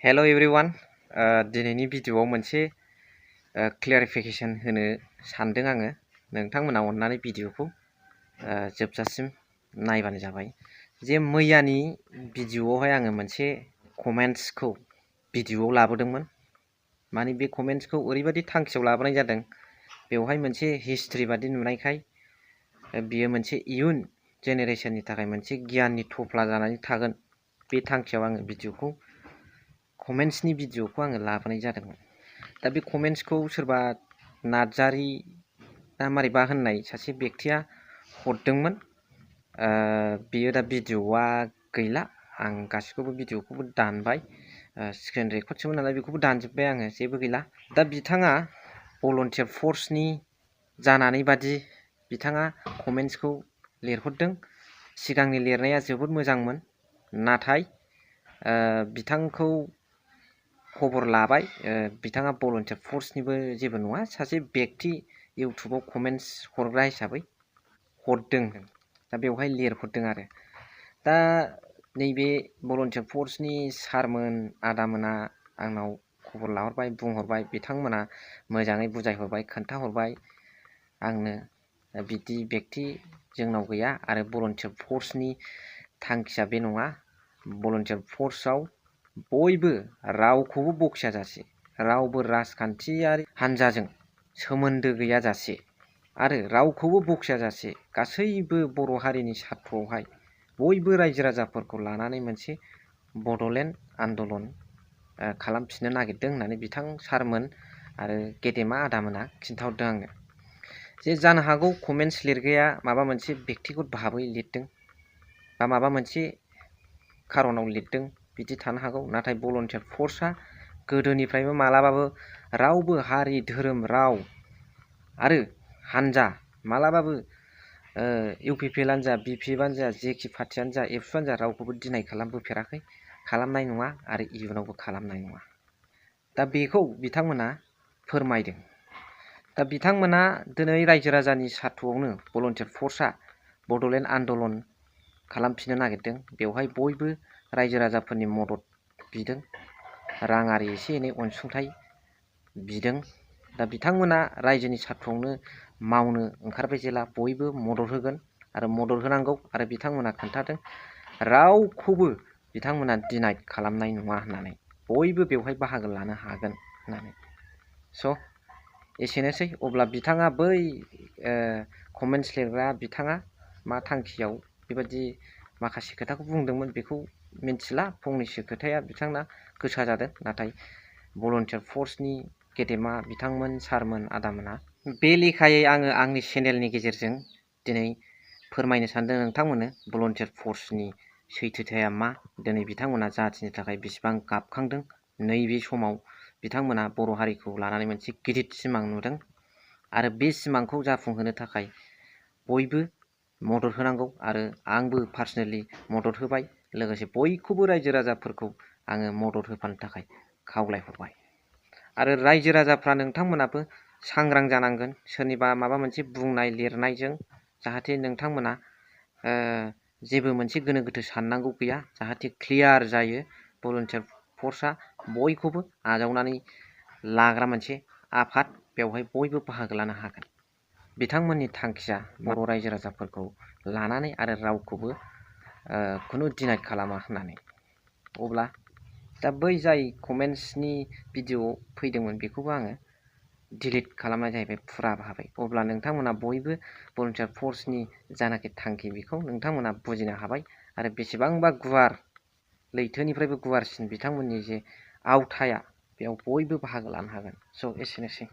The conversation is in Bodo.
हेल' एभ्रिवान दिनैनि भिडिअ'आव मोनसे क्लियारिफिकेसन होनो सानदों आङो। नोंथांमोना अननानै भिडिअ'खौ जोबजासिम नायबानो जाबाय। जे मैयानि भिडिअ'आवहाय आङो मोनसे कमेन्ट्सखौ भिडिअ'आव लाबोदोंमोन। माने बे कमेन्ट्सखौ ओरैबायदि थांखियाव लाबोनाय जादों, बेवहाय मोनसे हिस्ट्रि बादि नुनायखाय बियो मोनसे इयुन जेनेरेसननि थाखाय मोनसे गियाननि थफ्ला जानानै थागोन। बे थांखियाव आङो भिडिअ'खौ कमेन्ट्सनि भिडिअ'खौ आङो लाबोनाय जादोंमोन। दा बे कमेन्ट्सखौ सोरबा नार्जारि ना मारैबा होननाय सासे बेक्तिया हरदोंमोन। बियो दा भिडिअ'आ गैला। आं गासिखौबो भिडिअ'खौबो दानबाय। स्क्रिन रेकर्डसोमोन नालाय बेखौबो दानजोब्बाय आङो, जेबो गैला। दा बिथाङा भलन्टियार फर्सनि जानानै बादि बिथाङा कमेन्ट्सखौ लिरहरदों। सिगांनि लिरनाया जोबोद मोजांमोन, नाथाय बिथांखौ खबर लाबाय। बिथाङा भलन्टियार फर्सनिबो जेबो नङा, सासे बेक्ति इउटुबाव कमेन्ट्स हरग्रा हिसाबै हरदों। दा बेवहाय लिरहरदों आरो। दा नैबे भलन्टियार फर्सनि सारमोन आदामोना आंनाव खबर लाहरबाय, बुंहरबाय। बिथांमोना मोजाङै बुजायहरबाय, खोन्थाहरबाय आंनो बिदि बेक्ति जोंनाव गैया आरो भलन्टियार फर्सनि थांखिया बे नङा। भलन्टियार फर्सआव बयबो रावखौबो बखियाजासे, रावबो राजखान्थियारि हान्जाजों सोमोन्दो गैयाजासे आरो रावखौबो बखियाजासे गासैबो बर' हारिनि सार्थ'आवहाय बयबो रायजो राजाफोरखौ लानानै मोनसे बड'लेण्ड आन्दलन खालामफिननो नागिरदों होननानै बिथां सारमोन आरो गेदेमा आदामोना खिन्थाहरदों आंनो। जे जानो हागौ कमेन्ट्स लिरग्राया माबा मोनसे बेक्तिगत भाबै लिरदों बा माबा मोनसे खारनाव लिरदों, बिदि थानो हागौ। नाथाय भलन्टियार फर्सआ गोदोनिफ्रायबो मालाबाबो रावबो हारि, धोरोम, राव आरो हान्जा मालाबाबो इउपिपिएलआनो जा, बिपिएफआनो जा, जेखि पार्टियानो जा, एबसुआनो जा, रावखौबो दिनाय खालामबोफेराखै, खालामनाय नङा आरो इयुनावबो खालामनाय नङा। दा बेखौ बिथांमोना फोरमायदों। दा बिथांमोना दिनै रायजो राजानि सार्थ'आवनो भलन्टियार फर्सआ बड'लेण्ड आन्दलन खालामफिननो नागिरदों। बेवहाय बयबो रायजो राजाफोरनि मदद बिदों, राङारि एसे एनै अनसुंथाइ बिदों। दा बिथांमोना रायजोनि सार्थ'आवनो मावनो ओंखारबाय जेला बयबो मदद होगोन आरो मदद होनांगौ। आरो बिथांमोना खोन्थादों रावखौबो बिथांमोना डिनाय खालामनाय नङा होननानै, बयबो बेवहाय बाहागो लानो हागोन होननानै। स' एसेनोसै। अब्ला बिथाङा बै कमेन्ट्स लिरग्रा बिथाङा मा थांखियाव बेबायदि माखासे खोथाखौ बुंदोंमोन बेखौ मिन्थिला। फंनैसो खोथाया बिथांना गोसा जादों। नाथाय भलन्टियार फर्सनि गेदेमा बिथांमोन, सारमोन, आदामोना बे लेखायै आङो आंनि चेनेलनि गेजेरजों दिनै फोरमायनो सानदों नोंथांमोननो भलन्टियार फर्सनि सैथोथाया मा। दिनै बिथांमोना जाथिनि थाखाय बेसेबां गाबखांदों। नैबे समाव बिथांमोना बर' हारिखौ लानानै मोनसे गिदिर सिमां नुदों आरो बे सिमांखौ जाफुंहोनो थाखाय बयबो मदद होनांगौ आरो आंबो पार्सनेलि मदद होबाय। लोगोसे बयखौबो रायजो राजाफोरखौ आङो मदद होफानो थाखाय खावलायहरबाय। आरो रायजो राजाफ्रा नोंथांमोनाबो सांग्रां जानांगोन सोरनिबा माबा मोनसे बुंनाय लिरनायजों, जाहाथे नोंथांमोना जेबो मोनसे गोनो गोथो साननांगौ गैया, जाहाथे क्लियार जायो। भलन्टियार फर्सआ बयखौबो आजावनानै लाग्रा मोनसे आफाद, बेवहाय बयबो बाहागो लानो हागोन। बिथांमोननि थांखिया बर' रायजो राजाफोरखौ लानानै आरो रावखौबो खुनु डिनाय खालामा होननानै। अब्ला दा बै जाय कमेन्ट्सनि भिडिअ फैदोंमोन बेखौबो आङो डिलिट खालामनाय जाहैबाय फुरा भाबै। अब्ला नोंथांमोना बयबो भलन्टियार फर्सनि जानाखि थांखि बेखौ नोंथांमोना बुजिनो हाबाय आरो बेसेबांबा गुवार, लैथोनिफ्रायबो गुवारसिन बिथांमोननि जे आवथाया, बेयाव बयबो बाहागो लानो हागोन। स' एसेनोसै।